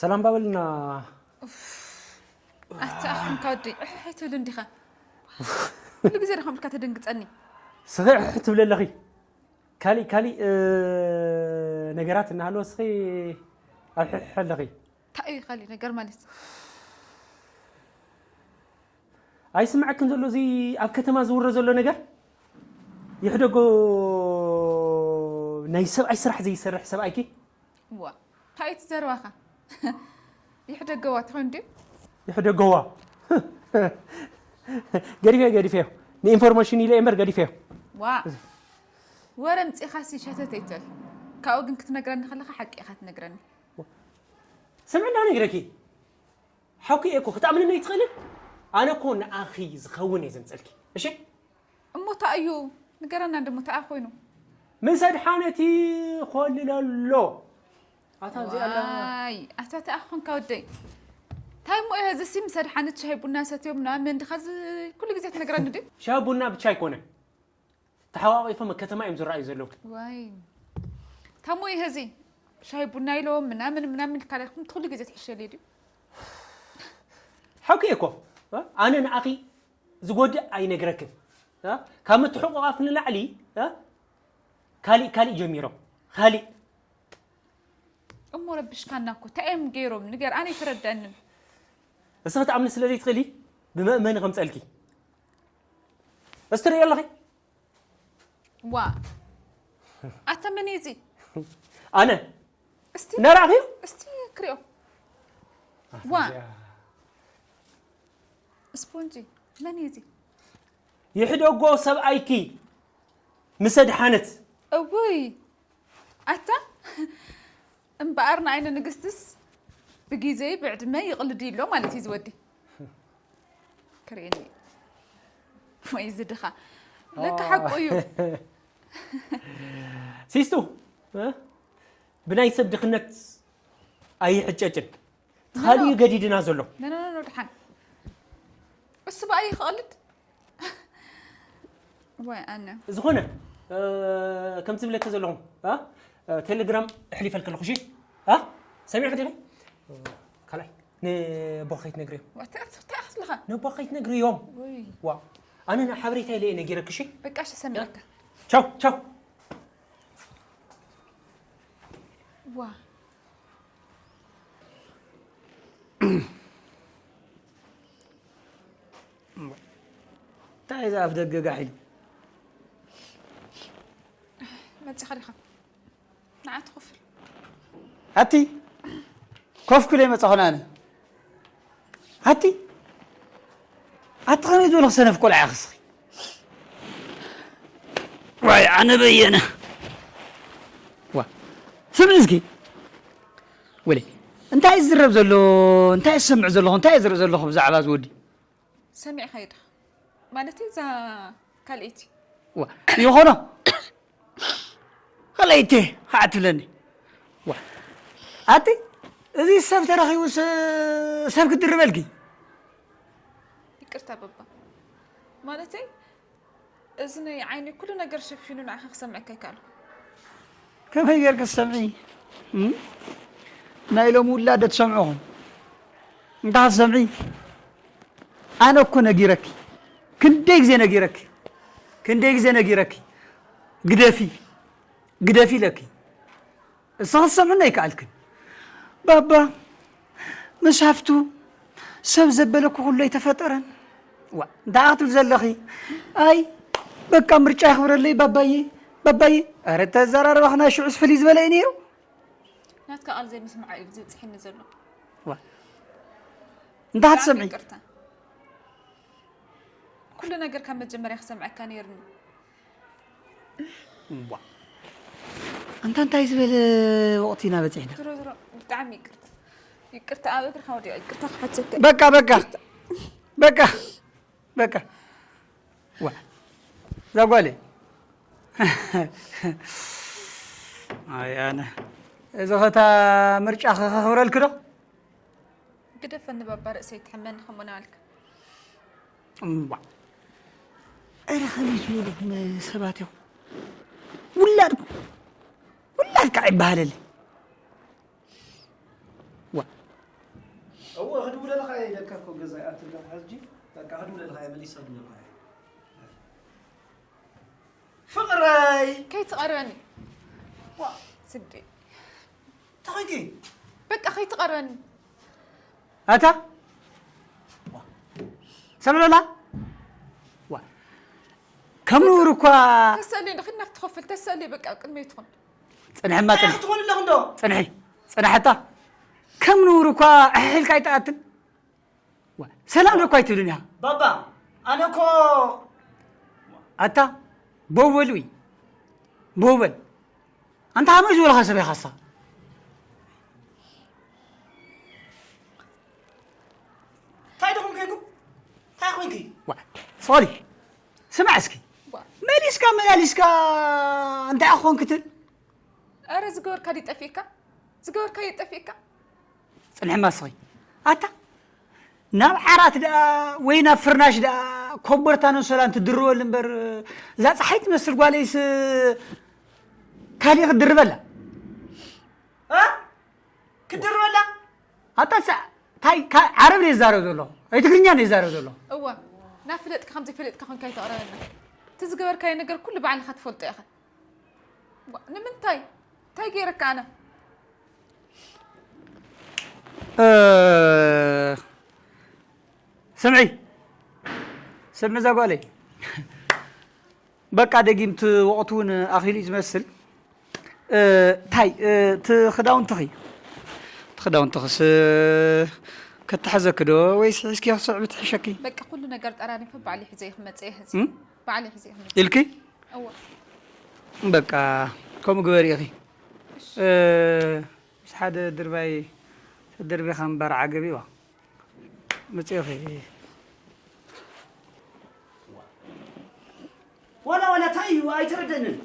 ሰላም ባበልና። ኣታ ኣኹም ካወዲ እሕሕ ትብል እንዲኻ። ኩሉ ግዜ ዶ ከምልካ ተደንግጸኒ? ስኺ እሕሕ ትብሊ ኣለኺ። ካሊእ ካሊእ እ፣ ነገራት እናሃለወ ስኺ ኣሕሕ ኣለኺ። እንታይ እዩ ካሊእ ነገር ማለት? ኣይስምዐክን ዘሎ እዚ ኣብ ከተማ ዝውረ ዘሎ ነገር? ይሕደጎ ናይ ሰብኣይ ስራሕ ዘይሰርሕ ሰብኣይኪ? ዋ እንታይ እቲ ዘረባኻ? ይሕደገዋ ትኾን ድዩ? ይሕደገዋ። ገዲፈዮ ገዲፈዮ። ንኢንፎርሜሽን ኢለ እምበር ገዲፈዮ። ዋ ወረ ምጺኻሲ ሸተት ኣይትበል። ካብኡ ግን ክትነግረኒ ከለኻ ሓቂ ኢኻ ትነግረኒ። ስምዒ እንዳነግረኪ ሓውኪ እየ እኮ ክትኣምንኒ ኣይትኽእልን። ኣነ እኮ ንኣኺ ዝኸውን እየ ዘምፀልኪ። እሺ እሞ እንታይ እዩ ንገረና እንደ እንታይ ኮይኑ? ምስ ኣድሓነት ይኾልል ኣሎ። ኣታ እዚኣ ኣላ። ዋይ ኣታ ተኣኾንካ ወደይ። እንታይ እሞ እየ እዚ ሲ ምስ ኣድሓነት ሻሂ ቡና ሰትዮም ምናምን ድኻ ዝ- ኩሉ ግዜ ትነግረኒ ድዩ? ሻሂ ቡና ብቻ ኣይኮነ ተሓዋቂፎም ከተማ እዮም ዝረኣዩ ዘለዉ። ዋይ ታሞ ይሄ እዚ ሻሂ ቡና ኢሎም ምናምን ምናምን ካልኩም ትኩሉ ግዜ ትሕሸል ድዩ? ሓቂ እኮ እ? ኣነ ንኣኺ ዝጎድእ ኣይነግረክን እ? ካብ ምትሕቑቓፍ ንላዕሊ እ? ካሊእ ካሊእ ጀሚሮም ካሊእ እሞ ረብሽካና እኮ እንታይ እዮም ገይሮም ንገር ኣነ ይተረዳንን። እስኺ ትኣምኒ ስለ ዘይትኽእሊ ብመእመኒ ከምፀልኪ እስቲ ርእዮ ኣለኺ። ዋ ኣታ መን እዩ እዚ? ኣነ እስቲ እናረኣኽዮ እስቲ ክሪኦ። ዋ ስፖንጂ መን እዩ እዚ? ይሕደጎ ሰብኣይኪ ምስ ኣድሓነት እውይ ኣታ እምበኣር ንዓይኒ ንግስትስ ብግዜይ ብዕድመ ይቕልድ ኣሎ ማለት እዩ ዝወዲ ክርእየኒ ወይ ዝድኻ ለካ ሓቁ እዩ። ሲስቱ እ? ብናይ ሰብ ድኽነት ኣይሕጨጭን ትኻሊ እዩ ገዲድና ዘሎ። ነነነኖ ድሓን እሱ ብኣ ይኽቕልድ ወይ ኣነ ዝኾነ እ፣ ከምቲ ዝብለኪ ዘለኹም እ፣ እ፣ ቴሌግራም እሕሊፈልኪ ኣለኹ እሺ እ? ሰሚዕኪ ዲኺ ካልኣይ ንቦኻ ከይትነግርዮም እንታይ ክትብለኻ ንቦኻ ከይትነግርዮም ወይ ዋ ኣነ ና ሓበሬታ ኢለ እየ ነጊረኪ እሺ በቃ እሺ ሰሚዕካ ቻው ቻው ዋ እንታይ እዚ ኣፍ ደገ ጋሕ ኢሉ መፂኻ ዲኻ ንዓ ትኸፍል ኣቲ ኮፍ ክለ መጻኹን ኣነ ኣቲ ኣቲ ከመይ ዝበልክ ሰነፍ ቆልዓ ኢኺ እስኺ ዋይ ኣነ በየነ ዋ ስምዒ እስኪ ወለ እንታይ ዝዝረብ ዘሎ እንታይ ዝሰምዕ ዘለኹ እንታይ ዝርኢ ዘለኹ ብዛዕባ ዝወዲ ሰሚዕካ ይድኻ ማለት እዛ ካልኣይቲ ይኾኖ ካልኣይቲ ከዓ ትብለኒ ኣቲ እዚ ሰብ ተረኺቡ ሰብ ክድርበልኪ ይቅርታ በባ ማለተይ እዝነይ ዓይነይ ኩሉ ነገር ሸፊኑ ንዓኻ ክሰምዐካ ኣይከኣልኩ ከመይ ጌርክ ትሰምዒ ናይ ሎሚ ውላደ ትሰምዑኹም እንታይ ክትሰምዒ ኣነ እኮ ነጊረኪ ክንደይ ግዜ ነጊረኪ ክንደይ ግዜ ነጊረኪ ግደፊ ግደፊ ኢለኪ እሳ ክትሰምዕኒ ኣይከኣልክን ባባ ምስ ሃፍቱ ሰብ ዘበለኩ ኩሉ ኣይተፈጠረን ዋ እንታይ ክትብል ዘለኺ ኣይ በቃ ምርጫ የኽብረለይ ባባዬ ባባዬ ኧረ ተዘራረባኽና ሽዑስ ፍልይ ዝበለ እዩ ነይሩ ናትካ ቃል ዘይምስማዕ እዩ ዝብፅሐኒ ዘሎ እንታይ ክትሰምዒ ይቅርታ ኩሉ ነገር ካብ መጀመርያ ክሰምዐካ ነይርኒ እምቧ ኣንታ እንታይ ዝበለ ወቕቲ ኢና በፂሕና ዝሮ ዝሮ ብጣዕሚ ይቅርታ ይቅርታ ኣብ እግርካ ወዲቀ ይቅርታ ክሓተካ በቃ በቃ በቃ በቃ ዋ እዛ ጓለይ ኣይ ኣነ እዚ ኸታ ምርጫ ከኽብረልክ ዶ ግደፈኒ ባባ ርእሰይ ትሕመኒ ከምኡ ናበልካ እምቧ እረ ከመይ ዝበልኹም ሰባት ኢኹም ውላድኩም ውላድ ከዓ ይበሃለለይ ዋ እወ፣ ክድውለልኻ እየ ኢለካ እኮ ገዛ ይኣትለኹ ሕጂ። በቃ ክድውለልኻ እየ፣ መሊሰ ክድውለልኻ እየ። ፍቕረይ! ከይትቐርበኒ። ዋ፣ ስዲ። እንታይ ኾንኪ? በቃ ከይትቐርበኒ። ኣታ? ዋ። ሰምዕለላ? ዋ። ከም ንቡር እኳ ተሰልዮ፣ ንኽድ ናብቲ ክፍል ተሰልዮ፣ በቃ ቅድመይ ትኹን። ጽንሕማ፣ ጽንሒ። እንታይ ትኾን ኣለኹ እንዶ? ጽንሒ። ጽንሓታ። ከም ንቡር እኳ ኣሕሒልካ ኣይትኣትን። ዋ፣ ሰላም ዶ እኳ ኣይትብልን ኢኻ? ባባ፣ ኣነ እኮ ኣታ፣ በው በል ውይ፣ በው በል። ኣንታ ከመይ ዝበልኻ ሰብ ኢኻሳ? እንታይ ደኹም ከይንኩም? እንታይ ኮንኪ? ዋ፣ ሶሊ፣ ስማዕ እስኪ። ዋ። መሊስካ መላሊስካ እንታይ ኮንክ ትብል? ኣረ ዝገበርካ ድዩ ጠፊእካ? ዝገበርካዮ ጠፊእካ? ጽንሕማ እስኺ። ኣታ፣ ናብ ዓራት ደኣ ወይ ናብ ፍርናሽ ደኣ ኮቦርታን ኣንሶላን ትድርበሉ እምበር፣ እዛ ጸሓይ ትመስል ጓለይስ ካሊእ ክትድርበላ? እ? ክትድርበላ? ኣታ፣ ሳ-፣ ታይ፣ ካ-፣ ዓረብ ድየ ዝዛረብ ዘለኹ? ወይ ትግርኛ ድየ ዝዛረብ ዘለኹ? እወ፣ ናብ ፍለጥካ ከም ዘይፈለጥካ ኮንካ ኣይተቕረበና። እቲ ዝገበርካዮ ነገር ኩሉ ባዕልኻ ትፈልጦ ኢኻ። ዋ፣ ንምንታይ? እንታይ ገይረካ ኣነ? እ፣ ስምዒ፣ ስምዒ እዛ ጓለይ። በቃ ደጊም እቲ ወቕቱ እውን ኣኺሉ እዩ ዝመስል። እ፣ እንታይ፣ እ፣ እቲ ክዳውንትኺ፣ እቲ ክዳውንትኽስ ከተሕዘኪ ዶ ወይስ ሒዝኪ ክትስዕቢ ትሕሸኪ? በቃ ኩሉ ነገር ጠራኒፈ ባዕለይ ሒዘ እየ ክመጽእ እየ ሕዚ። እም? ባዕለይ ሒዘ እየ ክመጽእ። ኢልኪ? እወ። በቃ ከምኡ ግበሪ ኢኺ። እሺ። እ፣ ምስ ሓደ ድርባይ ተደርቢኻ ምንባር ዓገብ እዩ። መጺኦኺ። ዋላ ዋላ እንታይ እዩ ኣይተረደንን።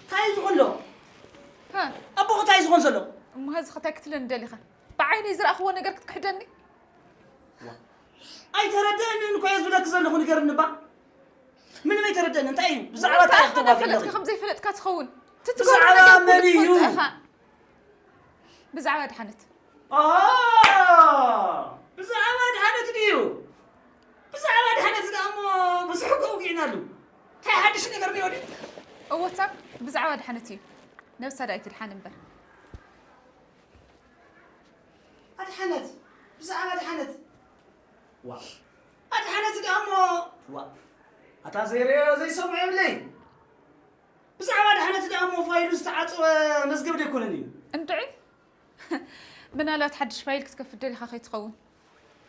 እንታይ እዩ ዝኾን ኣሎ? ሃ? ኣቦኺ እንታይ እዩ ዝኾን ዘሎ? እሞ ሀዚ ኸታይ ክትብለኒ ደሊኻ? ብዓይነይ ዝረኣኽዎ ነገር ክትክሕደኒ? ኣይተረደንን እኮ እየ ዝብለኪ ዘለኹ፣ ንገርኒ እባ። ምንም ኣይተረደንን። እንታይ እዩ? ብዛዕባ እንታይ እንታይ ኢኻ ኢኻ ተዋፊርለኺ? ፈለጥካ ከም ዘይፈለጥካ ትኸውን? እቲ ትገብሮ ብዛዕባ ነገር ኩሉ መን እዩ? ትፈልጦ ኢኻ። ብዛዕባ ኣድሓነት። ኦ፣ ብዛዕባ ኣድሓነት ድዩ? ብዛዕባ ኣድሓነት ደኣ እሞ ብዙሕ እኮ ኣውጊዕናሉ። እንታይ ሓድሽ ነገር እኒኦ ድዩ? እወታ፣ ብዛዕባ ኣድሓነት እዩ። ነብሳ ደኣ ኣይትድሓን እምበር። ኣድሓነት? ብዛዕባ ኣድሓነት? ዋ፣ ኣድሓነት ደኣ እሞ፣ ዋ፣ ኣታ ዘይርእዮ ዘይሰምዖ የብለይ። ብዛዕባ ኣድሓነት ደኣ እሞ ፋይሉ ዝተዓጸወ መዝገብ ዶ ኣይኮነን እዩ? እንድዒ፣ ምናልባት ሓድሽ ፋይል ክትከፍት ደሊኻ ከይትኸውን፣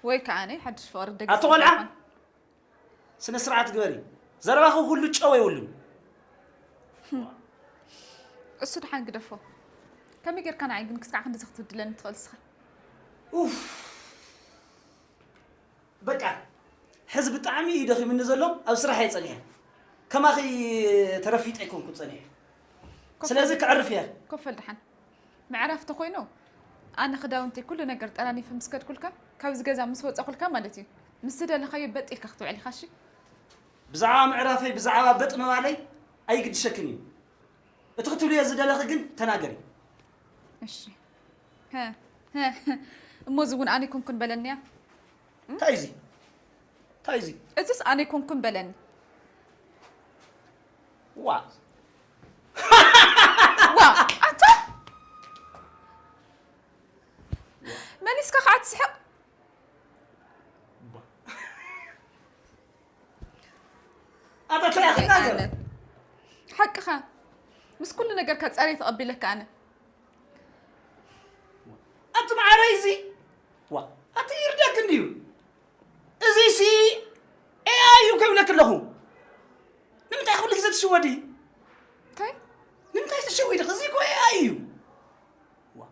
ወይ ከኣ ናይ ሓድሽ ፍቕሪ ደጊስካ ኣቶ ቖልዓ፣ ከይትኸውን። ስነ ስርዓት ግበሪ። ዘረባኺ ኩሉ ጨው የብሉን። እሱ ደሓን ግደፎ። ከመይ ጌርካ ንዓይ ግን ክሳዕ ክንድዚ ክትብድለኒ ትኽእል ንስኻ? ኡፍ። በቃ፣ ሕዚ ብጣዕሚ እዩ ደኺሙኒ ዘሎ፣ ኣብ ስራሕ እየ ጸኒሐ። ከማኺ ተረፊጠ ኣይኮንኩን ጸኒሐ። ኮፍ ስለዚ በል። ከዕርፍ እየ። ኮፍ በል ደሓን። ምዕራፍ ተኾይኑ፣ ኣነ ክዳውንተይ ኩሉ ነገር ጠራኒፈ ምስ ከድኩልካ፣ ካብዚ ገዛ ምስ ወጸኹልካ ማለት እዩ። ምስ ዝደለኻዮ በጥ ኢልካ ክትውዕል ኢኻ፣ እሺ? ብዛዕባ ምዕራፈይ፣ ብዛዕባ በጥ ምባለይ ኣይግድሸክን እዩ። እቲ ክትብልዮ ዝደለኺ ግን ተናገሪ። እሺ። ሀ፣ ሀ፣ እሞ እዚ እውን ኣነ ኣይኮንኩን በለኒያ። እንታይ እዚ? እንታይ እዚ? እዚስ ኣነ ኣይኮንኩን በለኒ። ዋ። ዋ፣ ኣታ! መሊስካ ከዓ ትስሕቕ። ኣታ እንታይ ክትናገር? ኣነ። ሓቅኻ። ምስ ኩሉ ነገርካ ጸርየ ተቐቢለካ ኣነ። ኣቲ ማዕረይ እዚ። ዋ፣ ኣቲ ይርደክ እንድዩ። እዚ ሲ ኤ ኣይ እዩ ከብለክ ኣለኹ። ንምንታይ ኩሉ ግዜ ትሽወዲ? እንታይ? ንምንታይ ትሽወዲ? እዚ እኮ ኤ ኣይ እዩ። ዋ።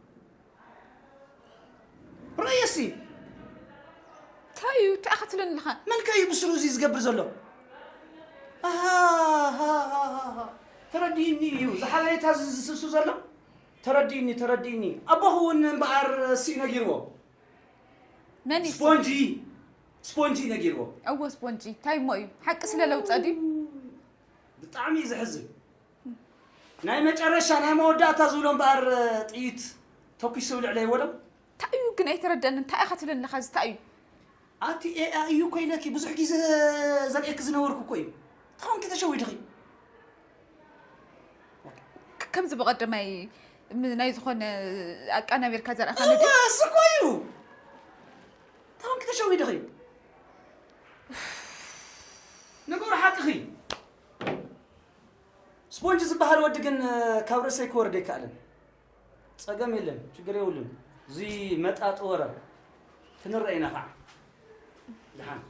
ርእየሲ። እንታይ እዩ? እንታይ ኢኻ ትብለኒ ኣለኻ? መን ከ እዩ ብስሩ እዚ ዝገብር ዘሎ? ኣሃ፣ ሃ፣ ሃ፣ ሃ፣ ሃ። ተረዲእኒ እዩ። እዚ ሓበሬታ እዚ ዝስብስብ ዘሎ? ተረዲእኒ፣ ተረዲእኒ። ኣቦኹ እውን እምበኣር እሱ እዩ ነጊርዎ። መን እዩ? ስፖንጂ፣ ስፖንጂ ነጊርዎ። እወ፣ ስፖንጂ። እንታይ እሞ እዩ? ሓቂ ስለ ለውፀ ድዩ? ብጣዕሚ እዩ ዘሕዝን። ናይ መጨረሻ፣ ናይ መወዳእታ ዝብሎ እምበኣር ጥይት ተኩሱ ልዕለይ ወደም። እንታይ እዩ ግን ኣይተረዳንን? እንታይ ኢኻ ትብለኒ ኣለኻ? እዚ እንታይ እዩ? ኣቲ ኤኣይ እዩ እኮ ኢለኪ፣ ብዙሕ ግዜ ዘርእየኪ ዝነበርኩ እኮ እዩ። ተኾንኪ ተሸዊድኺ። ከ- ከምዚ ብቐደማይ ም- ናይ ዝኾነ ኣቃናቢርካ ዘርእኻ እዋ፣ ንድዩ? እሱ እኮ እዩ። ተኾንኪ ተሸዊድኺ። ነገሩ ሓቅኺ። ስፖንጅ ዝበሃል ወዲ ግን ካብ ርእሰይ ክወርድ ኣይከኣልን። ጸገም የለን፣ ችግር የብሉን። እዚ መጣጥ ወረ ክንረአ ኢና ኸዓ። ደሓን።